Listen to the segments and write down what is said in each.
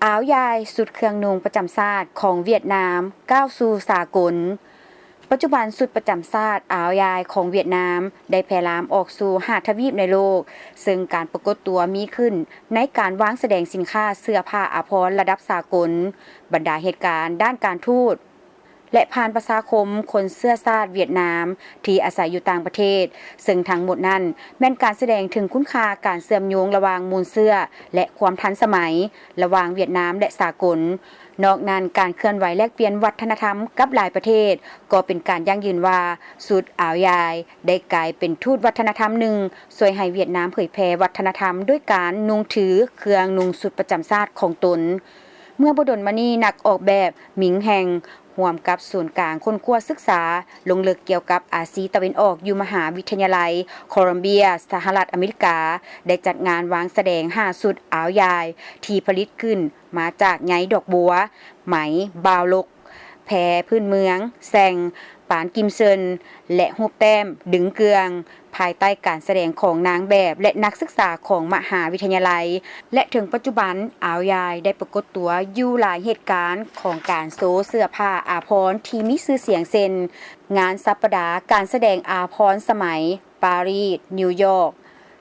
ອາວຢາຍ ຊຸດເຄື່ອງນຸ່ງປະຈຳຊາດຂອງຫວຽດນາມ ກ້າວສູ່ສາກົນ. ປັດຈຸບັນຊຸດປະຈຳຊາດອາວຢາຍຂອງຫວຽດນາມ ໄດ້ແຜ່ລາມອອກສູ່ຫ້າທະວີບໃນໂລກ, ເຊິ່ງການປາກົດຕົວມີຂຶ້ນໃນການວາງສະແດງສິນຄ້າເສື້ອຜ້າອາພອນລະດັບສາກົນ, ບັນດາເຫດການດ້ານການທູດ ແລະ ຜ່ານປະຊາຄົມຄົນເຊື້ອຊາດຫວຽດນາມທີ່ອາໄສຢູ່ຕ່າງປະເທດ, ເຊິ່ງທັງໝົດນັ້ນແມ່ນການສະແດງເຖິງຄຸນຄ່າການເຊື່ອມໂຍງລະຫວ່າງມູນເຊື້ອ ແລະ ຄວາມທັນສະໄໝລະຫວ່າງຫວຽດນາມ ແລະ ສາກົນ. ນອກນັ້ນ, ການເຄື່ອນໄຫວແລກປ່ຽນວັດທະນະທຳກັບຫຼາຍປະເທດ ກໍເປັນການຢັ້ງຢືນວ່າ ຊຸດອາວຢາຍໄດ້ກາຍເປັນທູດວັດທະນະທຳໜຶ່ງ ຊ່ວຍໃຫ້ຫວຽດນາມເຜີຍແຜ່ວັດທະນະທຳດ້ວຍການນຸ່ງຖືເຄື່ອງນຸ່ງຊຸດປະຈຳຊາດຂອງຕົນ. ເມື່ອບໍ່ດົນມານີ້, ນັກອອກແບບ ມິງແຮງ ຮ່ວມກັບສູນກາງຄົ້ນຄວ້າສຶກສາລົງເລິກກ່ຽວກັບອາຊີຕາເວັນອອກຢູ່ມະຫາວິທະຍາໄລໂຄລັມເບຍ ສະຫະລັດອາເມລິກາ ໄດ້ຈັດງານວາງສະແດງຫ້າຊຸດອາວຢາຍທີ່ຜະລິດຂຶ້ນມາຈາກໃຍດອກບົວ, ໄໝ, ບ່າວຫຼົກ, ແພພື້ນເມືອງ, ແຊງ, ປານກິມເຊິນ ແລະ ຮູບແຕ້ມດຶງເກື່ອງ ພາຍໃຕ້ການສະແດງຂອງນາງແບບ ແລະ ນັກສຶກສາຂອງມະຫາວິທະຍາໄລ ແລະ ເຖິງປັດຈຸບັນ ອາວຢາຍໄດ້ປາກົດຕົວຢູ່ຫຼາຍເຫດການຂອງການໂຊເສື້ອຜ້າອາພອນທີ່ມີຊື່ສຽງ ເຊັ່ນ ງານສັບປະດາການສະແດງອາພອນສະໄໝ ປາຣີ, ນິວຢອກ.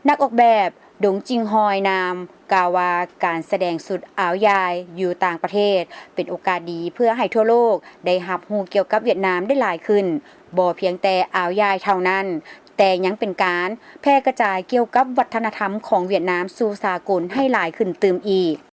ນັກອອກແບບ ດົງຈິງຮອຍນາມ ກ່າວວ່າ ການສະແດງຊຸດອາວຢາຍຢູ່ຕ່າງປະເທດ ເປັນໂອກາດດີເພື່ອໃຫ້ທົ່ວໂລກໄດ້ຮັບຮູ້ກ່ຽວກັບຫວຽດນາມໄດ້ຫຼາຍຂຶ້ນ, ບໍ່ພຽງແຕ່ອາວຢາຍເທົ່ານັ້ນ, ແຕ່ຍັງເປັນການແຜ່ກະຈາຍກ່ຽວກັບວັດທະນະທຳຂອງຫວຽດນາມສູ່ສາກົນໃຫ້ຫຼາຍຂຶ້ນຕື່ມອີກ.